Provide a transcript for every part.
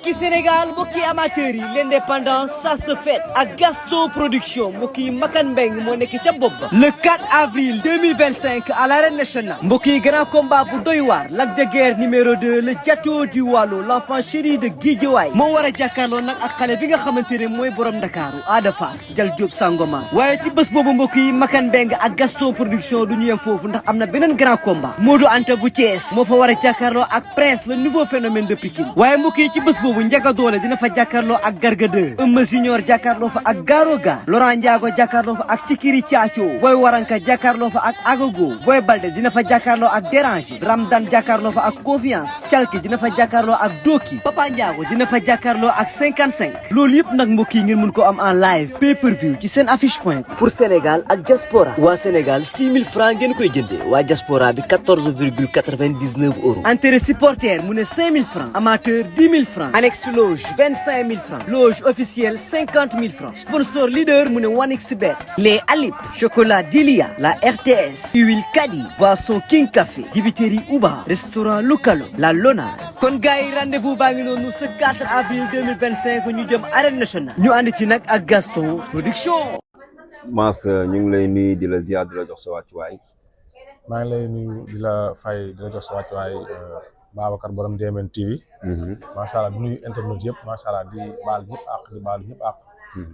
mbokki Sénégal mbokki amateurs yi l'indépendance ça se fête ak Gaston Production mbokki Makan Mbeng moo nekk ca bopp ba le 4 avril 2025 à l'arène nationale mbokki grand combat bu doy waar Lac de Guiers numéro 2 le Diato du Waalo l'enfant chéri de Guédiawaye moo war a jàkkaarloo nag ak xale bi nga xamante ne mooy borom Ndakaaru Ada Fass Jal Diop Sangomar waaye ci bés boobu mbokki Makan Mbeng ak Gaston Production du ñu yem foofu ndax am na beneen grand combat Modou Anta bu Thiès moo fa war a jàkkaarloo ak Prince le nouveau phénomène de Pikine waaye mbokki ci bés boobu Ndiaga Dollé dina fa jàkkaarloo ak Garga 2 Eumeu Junior jàkkaarloo fa ak Garoga Laurent Ndiago jàkkaarloo fa ak Cikiri Thiacho Boy Waranka jàkkaarloo fa ak Agogo Boy Balde dina fa jàkkaarloo ak Déranger Ramdan jàkkaarloo fa ak Confiance Calki dina fa jàkkaarloo ak Doki Papa Ndiago dina fa jàkkaarloo ak 55 loolu yëpp nag mbokk yi ngeen mën ko am en live pay per view ci seen affiche point pour Sénégal ak diaspora waa Sénégal 6000 francs ngeen koy jëndee waa diaspora bi 14,99 euros entrée supporter mu ne 5000 francs amateur 10 000 francs annexe loge 25 000 francs loge officielle 50 000 francs sponsor leader mu ne 1xBet les Alip chocolat Dilia la RTS huile Kadi boisson King Café dibiterie Uba restaurant Lukalo la Lonase kon gars yi rendez-vous baa ngi noonu ce 4 avril 2025 ñu jëm arène nationale ñu ànd ci nag ak Gaston Production. Mass ñu ngi lay nuyu di la ziar di la jox sa wàccuwaay. maa ngi lay nuyu di la fay di la jox sa wàccuwaay Babacar borom DMN TV. macha allah di nuyu internet yëpp macha allah di baal ñëpp àq di baal ñëpp àq.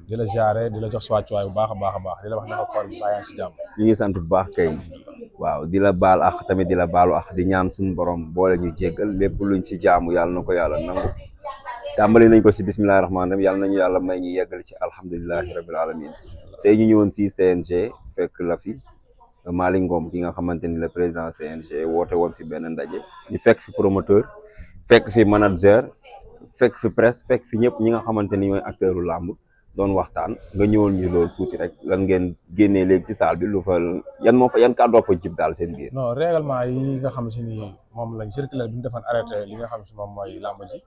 di la ziare di la jox sa wàccuwaay bu baax a baax a baax di la wax naka koor bi bàyyi si jàmm. ñu ngi sant bu baax kay. waaw di la baal àq tamit di la baalu àq di ñaan suñu borom boole ñu jéggal lépp luñ ci jaamu yàlla na ko yàlla nangu. tàmbali nañ ko ci bismillahi rahmaani rahim yàlla nañu yàlla may ñu yeggal ci alhamdulilahi rabil alamin tey ñu ñëwoon fii CNG fekk la fi Malick Ngom ki nga xamante ni le président CNG woote woon fi benn ndaje ñu fekk fi promoteur fekk fi manager fekk fi presse fekk fi ñëpp ñi nga xamante ni ñooy acteuru làmb doon waxtaan nga ñëwoon ñu loolu tuuti rek lan ngeen génnee léegi ci salle bi lu fa yan kàddoo fa jib daal seen biir. non règlement yi nga xam si ni moom lañ circulaire bi ñu defoon arrêté li nga xam si moom mooy làmb ji.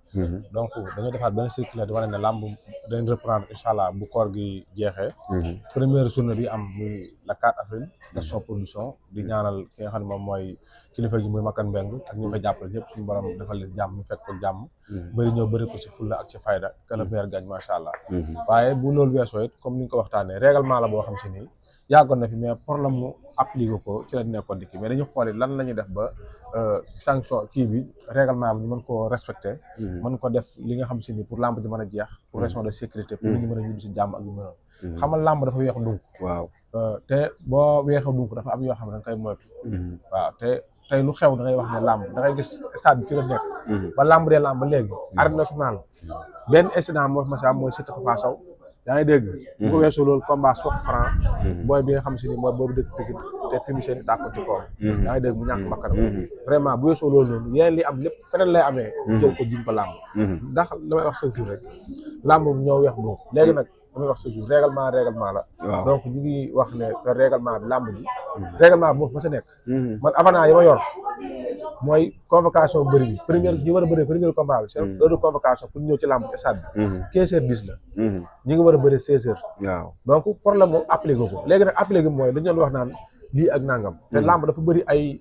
donc dañoo defaat benn circulaire di wane ne làmb dañ reprendre incha allah bu koor gi jeexee. première journée bi am muy la 4 avril. Gaston Production di ñaanal ki nga xam ne moom mooy kilifa gi muy Makan Mbeng ak ñu fa jàppale ñëpp suñu borom defal leen jàmm ñu fekk ko jàmm. bëri ñëw bëri ko ci fulla ak ci fayda que le meilleur gagne macha allah. waaye bu loolu weesoo it comme ni nga ko waxtaanee règlement la boo xam si ni yàggoon na fi mais problème mu appliqué ko ci la nekkoon di kii mais dañu xooli lan la ñuy def ba sanction kii bi règlement bi ñu mën koo respecté. mën ko def li nga xam si ni pour lamb ji mën a jeex. pour raison de sécurité pour nit ñi mën a ñibbi si jàmm ak yu mel noonu. xamal lamb dafa weex dunk. waaw te boo weexee dunk dafa am yoo xam ne da nga koy moytu. waaw te tey lu xew da ngay wax ne lamb da ngay gis stade bi fi la nekk. ba lamb dee lamb ba léegi. arène nationale benn incident moo ma sa mooy Siteu Papa Sow yaa ngi dégg. bu ko weesoo loolu combat Sokh Franc. booy bi nga xam si ni mooy boobu dëkk Pikine te fi mu seen i dàqoon ci kawam. yaa ngi dégg mu ñàkk bakkanam. vraiment bu weesoo loolu noonu yeneen li am lépp feneen lay amee. jël ko jiñ ko làmb. ndax damay wax chaque jour rek làmb ñoo weex donc léegi nag damay wax chaque jour règlement la. donc ñu ngi wax ne règlement bi làmb ji. règlement bi moo fi ma sa nekk. man avantage yi ma yor mooy convocation bëri bi première ñi war a bëri premier combat bi seen heure de convocation pour ñëw ci làmb stade bi 15h10 la ñi ngi war a bëri 16h waaw donc problème moom appliqué ko léegi nag appliqué mooy dañu doon wax naan lii ak nangam te làmb dafa bëri ay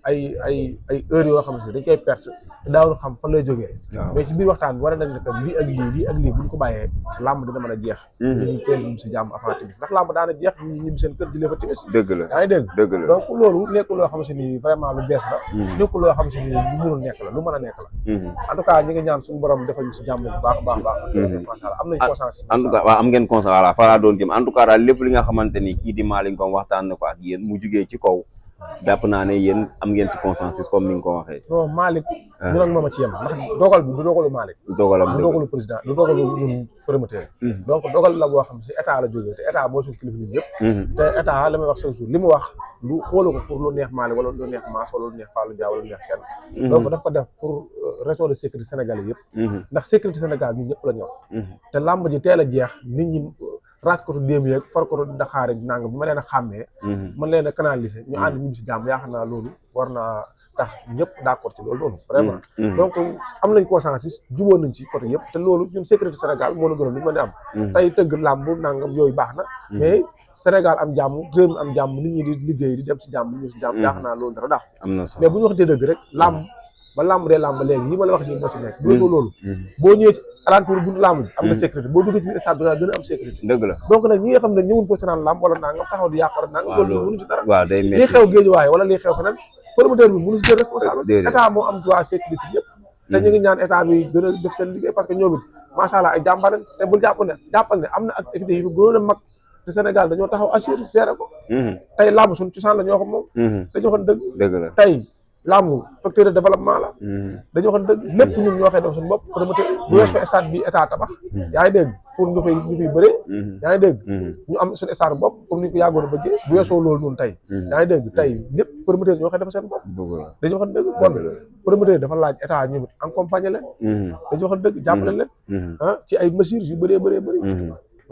heures yoo xam ne dañ koy perte te daawul xam fan lay jógee mais ci biir waxtaan bi war nañ ne que lii ak lii bu ñu ko bàyyee làmb dina mën a jeex ñu teel ñibbi si jàmm avant timis ndax làmb daana jeex ñu ñibbi seen kër jëlee fa timis dëgg la yaa ngi dégg donc loolu nekkul loo xam si ni vraiment lu bees la nekkul loo xam si ni lu mënul nekk la lu mën a nekk la en tout cas ñi ngi ñaan suñu borom defal ñu si jàmm bu baax macha allah am nañ conscience en tout cas waaw am ngeen conscience voilà fa laa doon jëm en tout cas daal lépp li nga xamante ni kii di Malick Ngom waxtaan na ko ak yéen mu jugee ci kaw jàpp naa ne yéen am ngeen ci consensus comme ni nga ko waxee. non Malick ñu nag moom a ci yem ndax dogal bi du dogalu Malick. du dogalu président du dogalu ñun promoteur. donc dogal la boo xam si état la jógee te état moo suñu kilifa ñun ñëpp. te état la may wax chaque jour li mu wax lu xoolu ko pour lu neex Malick wala lu neex Mass wala lu neex Fallou Dia wala lu neex kenn. donc daf ko def pour raison de sécurité sénégalais yëpp. ndax sécurité Sénégal ñun ñëpp la ñor. te làmb ji teel a jeex nit ñi. raaj ko démb yeeg far ko Dakar yi nangam bi ma leen a xàmmee. mën leen a canaliser ñu ànd ñibbi si jàmm yaakaar naa loolu war naa tax ñëpp d'accord ci loolu noonu vraiment. donc am nañ consensus jubóo nañ ci côté yëpp te loolu ñun sécurité Sénégal moo la gënoon lu ñu mën a am. tey tëgg làmb nangam yooyu baax na. mais Sénégal am jàmm réew mi am jàmm nit ñi di liggéey di dem si jàmm ñu si jàmm yaakaar naa loolu dara daax mais bu ñu waxantee dëgg rek làmb ba lamb dee lamb léegi yi ma la wax nii moo ci nekk boo soo loolu boo ñëwee ci alentour buntu lamb ji am na sécurité boo duggee ci biir stade da gën a am sécurité dëgg la donc nag ñi nga xam ne ñëwun pour seetaan lamb wala nangam taxaw di yàq wala nangam loolu mënu ci dara waaw day lii xew Géejawaay wala lii xew feneen promoteur bi mënu si jël responsable état moo am droit sécurité ñëpp te ñu ngi ñaan état bi gën a def seen liggéey parce que ñoom it macha allah ay jàmbaar te bul jàppal ne am na activité yu fi gën a mag te Sénégal dañoo taxaw assuré seere ko tey lamb suñu cosaan la ñoo ko moom dañoo xam dëgg la tey lamb facteur de développement la dañoo xam dëgg lépp ñun ñoo koy def suñu bopp promoteur bu weesoo stade bi état tabax yaa ngi dégg pour ñu fiy bëree yaa ngi dégg ñu am suñu stade bopp comme ni ñu ko yàggoon a bëggee bu weesoo loolu noonu tey yaa ngi dégg tey lépp promoteur ñoo koy def seen bopp dañoo xam dëgg kon promoteur dafa laaj état ñu accompagner leen dañoo xam dëgg jàppale leen ci ay mesures yu bëree bëri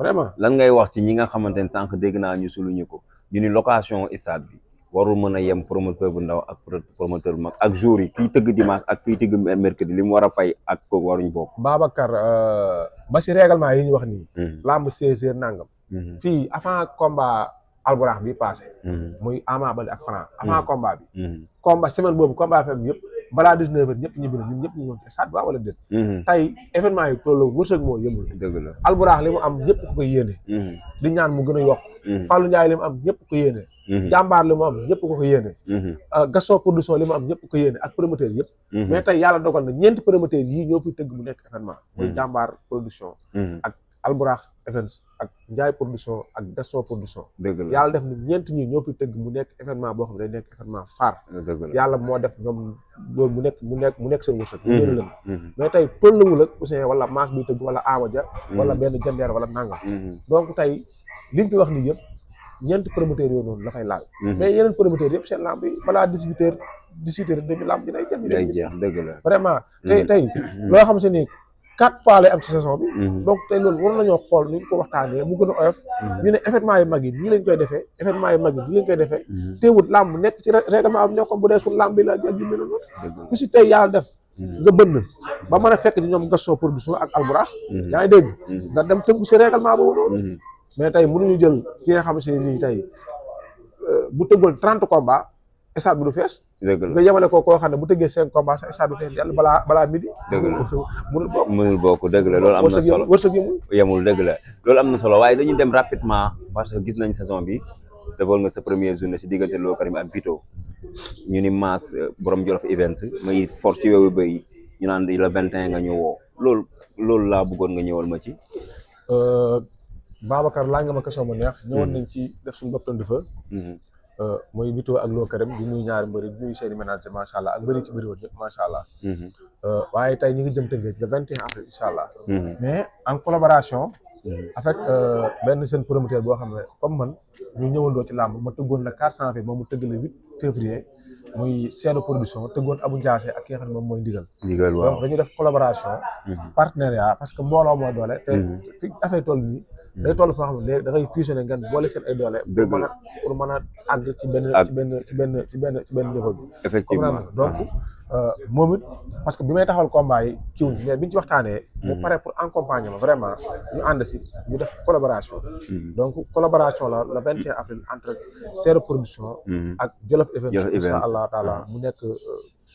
vraiment lan ngay wax ci ñi nga xamante ne sànq dégg naa ñu suluñu ko ñu ni location stade bi warul mën a yem promoteur bu ndaw ak promoteur bu mag ak jour yi kiy tëgg dimanche ak kiy tëgg mercredi li mu war a fay ak ko waruñ bokk Babacar ba si règlement yi ñu wax nii lamb 16h nangam fii avant combat alburax bi passé muy Ama Baldé ak Franc avant combat bi combat semaine boobu combat fem yëpp balaa 19h ñëpp ñibbi na ñun ñëpp ñu woon ci stade ba wala déet tey événement yi tolloo wërsëg moo yëmul dëgg la alburax li mu am ñëpp ko koy yéene di ñaan mu gën a yokk Fallou Ndiaye li mu am ñëpp ko yéene jàmbaar li mu am ñëpp ko yéene Gaston production li mu am ñëpp ko yéene ak promoteur yëpp mais tey yàlla dogal na ñeenti promoteur yii ñoo fi tëgg mu nekk événement muy jàmbaar production ak alburax events ak Ndiaye production ak Gaston production yàlla def na ñeenti ñii ñoo fi tëgg mu nekk événement boo xam ne day nekk événement phare yàlla moo def ñoom loolu mu nekk seen wërsëg mu yéene leen mais tey tollawul ak Ousseyn wala Mass bi tëgg wala Amadia wala benn jandeer wala nangam donc tey liñ fi wax nii yëpp ñeenti promoteurs yooyu noonu la fay laal mais yeneen promoteurs yëpp seen lamb yi balaa 18h demi lamb ji day jeex dëgg la vraiment tey loo xam se ni 4 fois lay am ci saison bi donc tey loolu war nañoo xool ni ñu ko waxtaanee mu gën a oyof ñu ne événement yu mag yi nii lañ koy defee événement yu mag yi nii lañ koy defee teewut lamb nekk ci règlement bi nekkoon bu dee suñu lamb bi la ak yu mel noonu ku si tey yàlla def nga bënn ba mën a fekk ni ñoom Gaston production ak alburax yaa ngi dégg nga dem tënku si règlement boobu noonu mais tey mënuñu jël ki nga xam si nii tey bu tëggoon 30 combats stade bi du fees nga yemale ko koo xam ne bu tëggee 5 combats sa stade du fees yàlla balaa midi mënul bokk dëgg la loolu am na solo wërsëg yemul dëgg la loolu am na solo waaye dañu dem rapidement parce que gis nañ saison bi defoon nga sa première journée si diggante Lo Karim ak Vito ñu ni Mass borom Jolof Events may force ci wewu bëy ñu naan le 21 nga ñu woo loolu laa bëggoon nga ñëwal ma ci Babacar laaj nga ma question bu neex ñëwoon nañ ci def suñu bopp tënd fa mooy Vito ak Lo Karim di nuyu ñaari mbëri di nuyu seeni ménage macha allah ak mbëri ci bëri woon yëpp macha allah waaye tey ñu ngi jëm Tëngéej le 21 avril incha allah mais en collaboration avec benn jeune promoteur boo xam ne comme man ñu ñëwandoo ci làmb ma tëggoon le 4 janvier moom mu tëgg le 8 février muy Seedo production tëggoon Abou Ndiassé ak ki nga xam ne moom mooy ndigal waaw donc dañu def collaboration partenariat parce que mbooloo moo doole te fi affaire toll nii day toll foo xam ne léegi da ngay fusionné ngeen boole seen ay doole pour mën a àgg ci benn niveau bi effectivement donc moom it parce que bi may taxawal combat yi kiwuñ mais biñ ci waxtaanee mu pare pour accompagner ma vraiment ñu ànd si ñu def collaboration donc collaboration la le 21 avril entre Seedo production ak Jolof Events insha allah taala mu nekk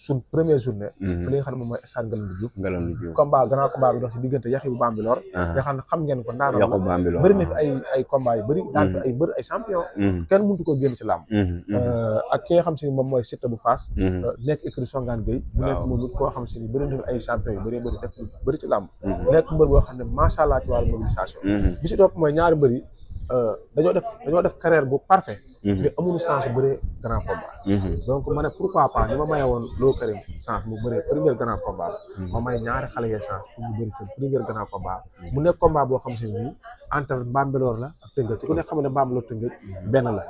suñ première journée fi li nga xam ne moom mooy stade Ngalandou Diouf combat grand combat bi dox si diggante Yakhibou Bambilor nga xam ne xam ngeen ko ndaanoon bëri na fi ay combat yu bëri daan fi ay mbër ay champion kenn mënut koo génn ci làmb ak ki nga xam si ni moom mooy Siteu bu Fass nekk écurie Songane Gueye mu nekk moom it koo xam si ni bëri na fi ay champion yu bëri def lu bëri ci làmb nekk mbër boo xam ne macha allah ci wàllu mobilisation bi si topp mooy ñaari mbër yi dañoo def carrière bu parfait mais amuñu chance bëree grand combat donc ma ne pourquoi pas ni ma maye woon Lo Karim chance mu bëree premier grand combat ma may ñaari xale yee chance pour mu bëri seen premier grand combat mu nekk combat boo xam si nii entre Bambilor la ak Tëngéej ci ku nekk xam ne Bambilor Tëngéej benn la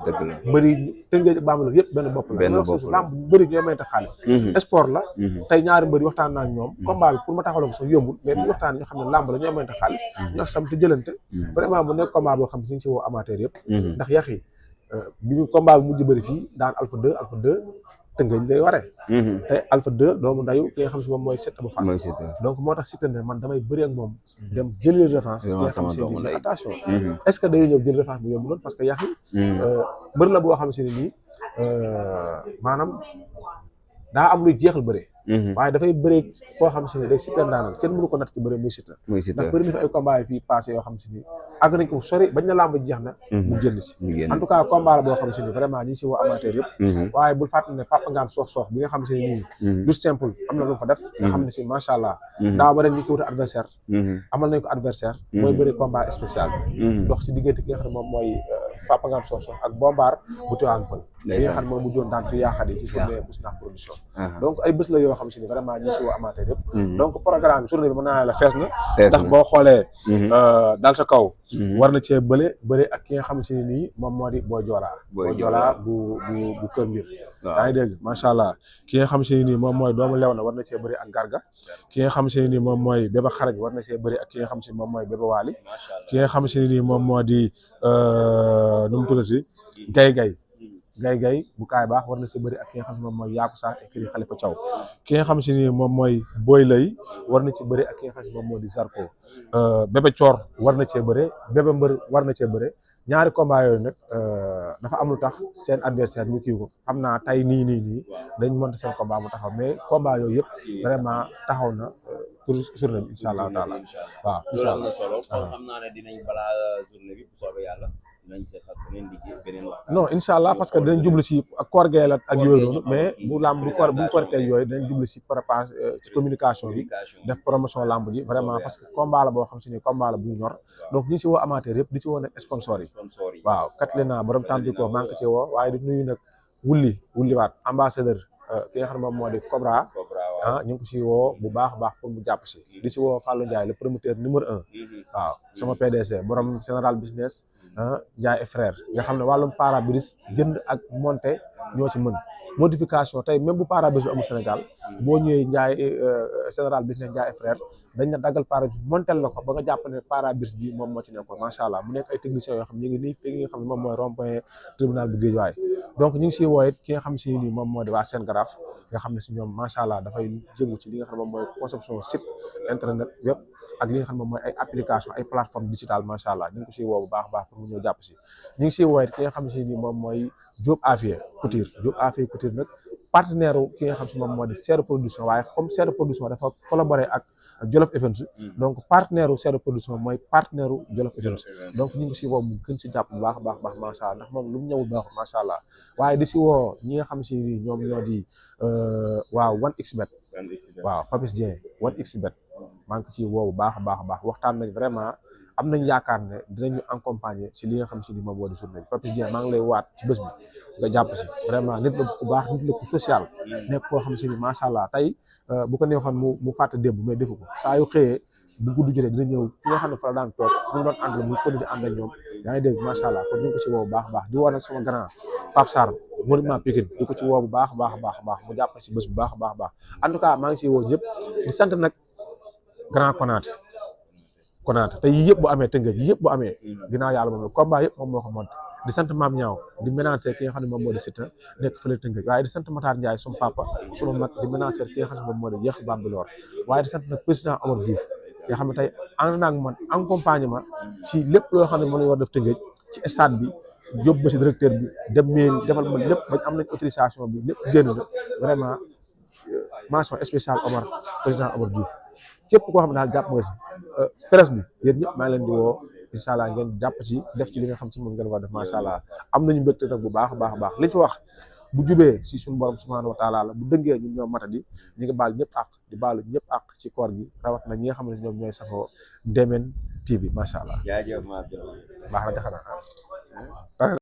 bëri Tëngéej Bambilor yëpp benn bopp la lamb bëri ñooy mayte xaalis sport la tey ñaari mbëri waxtaan naa ñoom combat bi pour ma taxawal ko sax yombul mais bi waxtaan ñoo xam ne lamb la ñooy mayte xaalis ñoo sam te jëlante vraiment mu nekk combat boo xam ne ñu ngi si woo amateur yëpp ndax yaxi bi ñu combat bi mujj bëri fii daan Alpha 2 Tëngéej lay waree te Alpha 2 doomu ndayu ki nga xam si moom mooy Siteu bu Fass donc moo tax Siteu ne man damay bëri ak moom dem jëli revanche ki nga xam si ni attention est-ce que day ñëw jëli revanche bu yomb loolu parce que yaxi mbër la boo xam si ne nii maanaam daa am luy jeexal bëre waaye dafay bëri koo xam si ne day super daanal kenn mënu ko natt ci bëri muy Siteu ndax bëri na fi ay combat yi fii passé yoo xam si ni àgg nañ ko sori bañ na làmb jeex na mu génn si en tout cas combat la boo xam si ni vraiment ñi ngi si woo amateur yëpp waaye bul fàtte ne Papa Ngane soox bi nga xam si ne nii lu simple am na lu fa def nga xam ne si macha allah daa ba ren ñi ko wuta adversaire amal nañ ko adversaire mooy bëri combat spécial bi dox ci diggante ki nga xam ne moom mooy Papa Ngane soox ak Bombar bu Tivaouane Peulh bi nga xam ne moom mu joon daan fi yaaxat yi ci journée Bousnakh production donc ay bés la yoo xam si ni vraiment ñi si woo amateur yëpp donc programme bi journée bi mën naa la fees na ndax boo xoolee dal sa kaw war na cee bëre ak ki nga xam si ne nii moom moo di Boy Joola bu Kër Mbir yaa ngi dégg macha allah ki nga xam si ne nii moom mooy doomu lew na war na cee bëri ak Garga ki nga xam si ne nii moom mooy Bébé Xarañ war na cee bëri ak ki nga xam si moom mooy Bébé Waali ki nga xam si ne nii moom moo di nu mu tuddati gay bu kaay baax war na si bëri ak ki nga xam si moom mooy Yaaku Sarr écurie Khalifa Thiaw ki nga xam si ni moom mooy Boy Lay war na ci bëri ak ki nga xam si moom moo di Zarko Bébé Coor war na cee bëre Bébé Mbër war na cee bëre ñaari combat yooyu nag dafa am lu tax seen adversaire ñu kii ko xam naa tey nii dañ monter seen combat mu taxaw mais combat yooyu yëpp vraiment taxaw na pour journée bi incha allah taala waaw incha allah solo xam naa ne dinañ balaa journée bi bu soobee yàlla dinañ seet ak beneen liggéey beneen wax non incha allah parce que dinañ jublu si koor gee la ak yooyu noonu mais bu làmb bu korité yooyu dinañ jublu si préparation ci communication bi def promotion làmb ji vraiment parce que combat la boo xam si ni combat la bu ñu ñor donc ñu si woo amateur yëpp di ci woo nag sponsor yi waaw Katlina borom Tampico maa ngi ko ci woo waaye di nuyu nag wulli waat ambassadeur ki nga xam ne moom moo di Cobra ñu ngi ko si woo bu baax a baax pour mu jàpp si di si woo Fallou Ndiaye le promoteur numéro 1 waaw sama PDC borom général business Ndiaye et frère nga xam ne wàllum pare-brise jënd ak monter ñoo ci mën modification tey même bu pare-brise amul Sénégal boo ñëwee Ndiaye général business Ndiaye et frère dañ na daggal pare-brise montel la ko ba nga jàpp ne pare-brise bi moom moo ci nekkoon macha allah mu nekk ay techniciens yoo xam ñu ngi nii fi nga xam ne moom mooy rond-point tribunal bu Guédiawaye donc ñu ngi siy woo it ki nga xam si nii moom moo di waa Sen Graph nga xam ne si ñoom macha allah dafay jëngu ci li nga xam ne moom mooy conception site internet web ak li nga xam ne moom mooy ay application ay plateforme digitale macha allah ñu ngi ko siy woo bu baax a baax pour mu ñëw jàpp si ñu ngi siy woo it ki nga xam si nii moom mooy Diop Afia Couture nag partenaire ki nga xam si moom moo di Seedo production waaye comme Seedo production dafa collaboré ak Jolof Events donc partenaire u Seedo production mooy partenaire u Jolof Events donc ñu ngi si woo mu gën si jàpp bu baax a baax macha allah ndax moom lu mu ñëwul baaxul macha allah waaye di si woo ñi nga xam si ni ñoom ñoo di waaw 1xBet waaw Papis Dieng 1xBet maa ngi ko ciy woo bu baax a baax waxtaan nañ vraiment am nañ yaakaar ne dinañu accompagner si li nga xam si ni moom moo di journée bi Papis Dieng maa ngi lay waat ci bés bi nga jàpp si vraiment nit la ku baax nit la ku social nekk koo xam si ni macha allah tey bu ko neexoon mu fàtte démb mais defu ko saa yu xëyee bu gudd jotee dina ñëw fi nga xam ne fa la daan toog mu doon àndal muy continuer di ànd ak ñoom yaa ngi dégg macha allah kon ñu ngi ko si woo bu baax a baax di woo nag sama grand Pape Sarr monument Pikine di ko ci woo bu baax a baax mu jàpp si bés bu baax a baax en tout cas maa ngi siy woo ñëpp di sant nag grand Konaté te yii yëpp bu amee tëngeej yii yëpp bu amee ginnaaw yàlla moom la combat yëpp moom moo ko monté di sant Mame Ñaaw di ménager ki nga xam ne moom moo di Siteu nekk fële tëngeej waaye di sant Matar Ndiaye suma papa suma mag di ménager ki nga xam ne moom moo di Yeex Bambilor waaye di sant nag président Omar Diouf nga xam ne tey ànd naa ak man accompagnement ci lépp loo xam ne moom la ñu war def tëngeej ci stade bi yóbbu ba si directeur bi dem mairie defal ma lépp bañ am nañ autorisation bi lépp génn na vraiment mention spéciale président Omar Diouf képp koo xam ne daal jàpp nga si presse bi yéen ñëpp maa ngi leen di woo incha allah ngeen jàpp ci def ci li nga xam si moom ngeen war def macha allah am nañu mbégte nag bu baax a baax li fi wax bu jubee si suñu borom subhanahu wa taala la bu dëngee ñun ñoo matadi ñu ngi baal ñëpp àq di baalu ñëpp àq ci koor gi rawat na ñi nga xam ne ñoom ñooy safoo Ndemen TV macha allah. jaajëf baax na de xanaa